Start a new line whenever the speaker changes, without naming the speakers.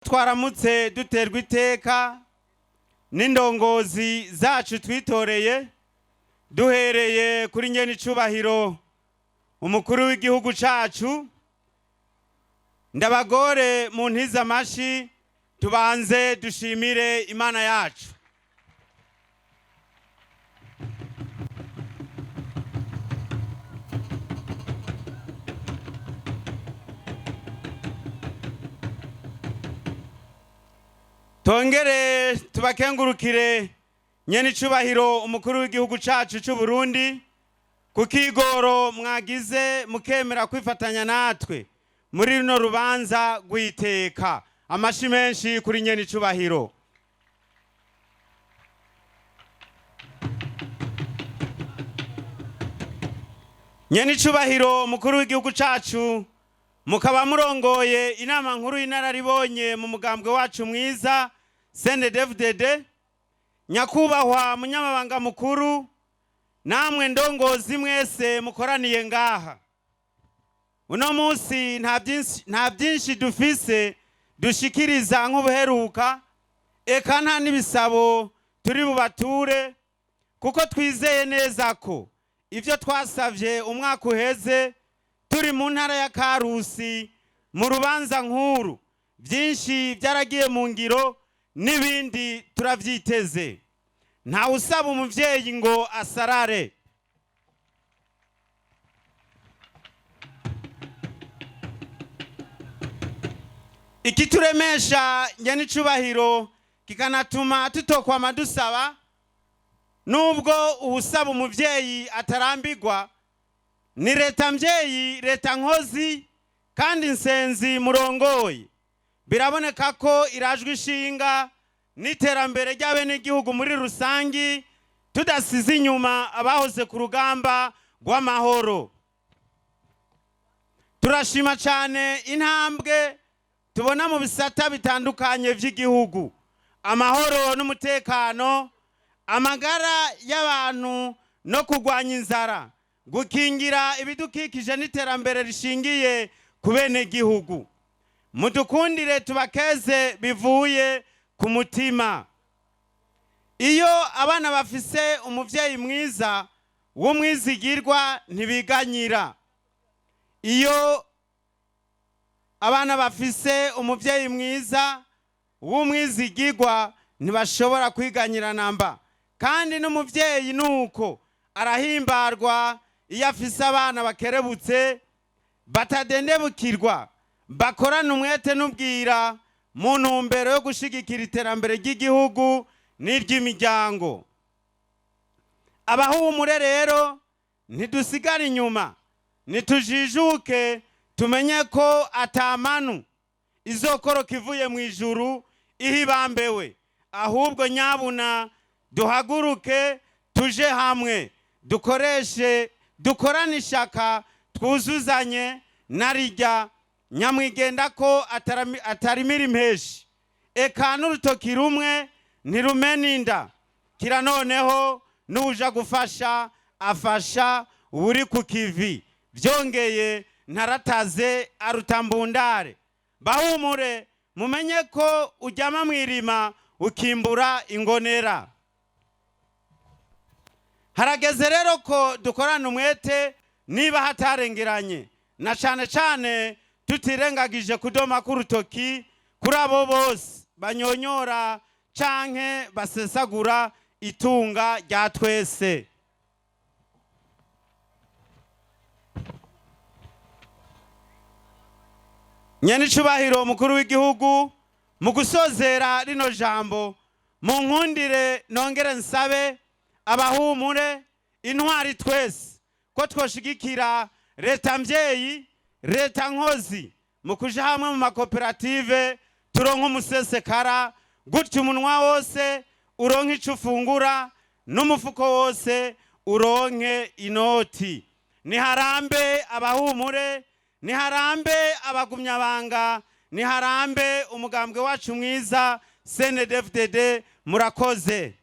Twaramutse duterwa iteka n'indongozi zacu twitoreye, duhereye kuri nyene icubahiro umukuru w'igihugu cacu. Ndabagore mu ntiza amashi, tubanze dushimire Imana yacu. Tongere tubakengurukire nyene icubahiro umukuru w'igihugu cacu c'u Burundi ku kigoro mwagize mukemera kwifatanya natwe muri runo rubanza rw'iteka. Amashi menshi kuri nyene icubahiro. Nyene icubahiro umukuru w'igihugu cacu, mukaba murongoye inama nkuru y'inararibonye mu mugambwe wacu mwiza CNDD-FDD, nyakubahwa munyamabanga mukuru, namwe ndongozi mwese mukoraniye ngaha uno munsi, nta byinshi dufise dushikiriza nk'ubuheruka, eka nta n'ibisabo turi bubature, kuko twizeye neza ko ibyo twasavye umwaka uheze turi mu ntara ya Karusi mu rubanza nkuru, byinshi byaragiye mu ngiro n'ibindi turavyiteze. Ntawe usaba umuvyeyi ngo asarare. Ikituremesha nyene icubahiro kikanatuma tutokwama dusaba, nubwo uwusaba umuvyeyi atarambirwa, ni leta mvyeyi, leta nkozi kandi nsenzi murongoye. Biraboneka ko irajwe ishinga n'iterambere ry'abenegihugu muri rusangi, tudasize inyuma abahoze ku rugamba rw'amahoro. Turashima cyane intambwe tubona mu bisata bitandukanye by'igihugu: amahoro n'umutekano, amagara y'abantu no kurwanya inzara, gukingira ibidukikije n'iterambere rishingiye ku benegihugu. Mudukundire tubakeze bivuye ku mutima. Iyo abana bafise umuvyeyi mwiza w'umwizigirwa ntibiganyira. Iyo abana bafise umuvyeyi mwiza w'umwizigirwa ntibashobora kwiganyira namba. Kandi n'umuvyeyi nuko arahimbarwa iyo afise abana bakerebutse, batadendebukirwa, bakorana umwete n'ubwira mu ntumbero yo gushigikira iterambere ry'igihugu n'iry'imiryango. Abahumure rero, ntidusigare inyuma, nitujijuke, tumenye ko atamanu izokoroka ivuye mu ijuru ihibambewe. Ahubwo nyabuna duhaguruke, tuje hamwe, dukoreshe, dukorane ishaka, twuzuzanye. Narirya nyamwigenda ko atarimira impeshi, eka n'urutoki rumwe ntirumena inda. Kira noneho n'uja gufasha afasha uri ku kivi, byongeye ntarataze arutambundare. Bahumure, mumenye ko ujyama mwirima ukimbura ingonera. Harageze rero ko dukorana umwete niba hatarengeranye, na cane cane tutirengagije kudoma k'urutoki kuri abo bose banyonyora canke basesagura itunga rya twese. Nyene icubahiro umukuru w'igihugu, mu gusozera rino jambo, mu nkundire nongere nsabe abahumure intwari twese ko twoshigikira leta mvyeyi, leta nkozi, mu kuja hamwe mu makoperative turonka umusesekara, gutyo umunwa wose uronke ico ufungura n'umufuko wose uronke inoti. Niharambe abahumure, niharambe abagumyabanga, niharambe umugambwe wacu mwiza CNDD-FDD. Murakoze.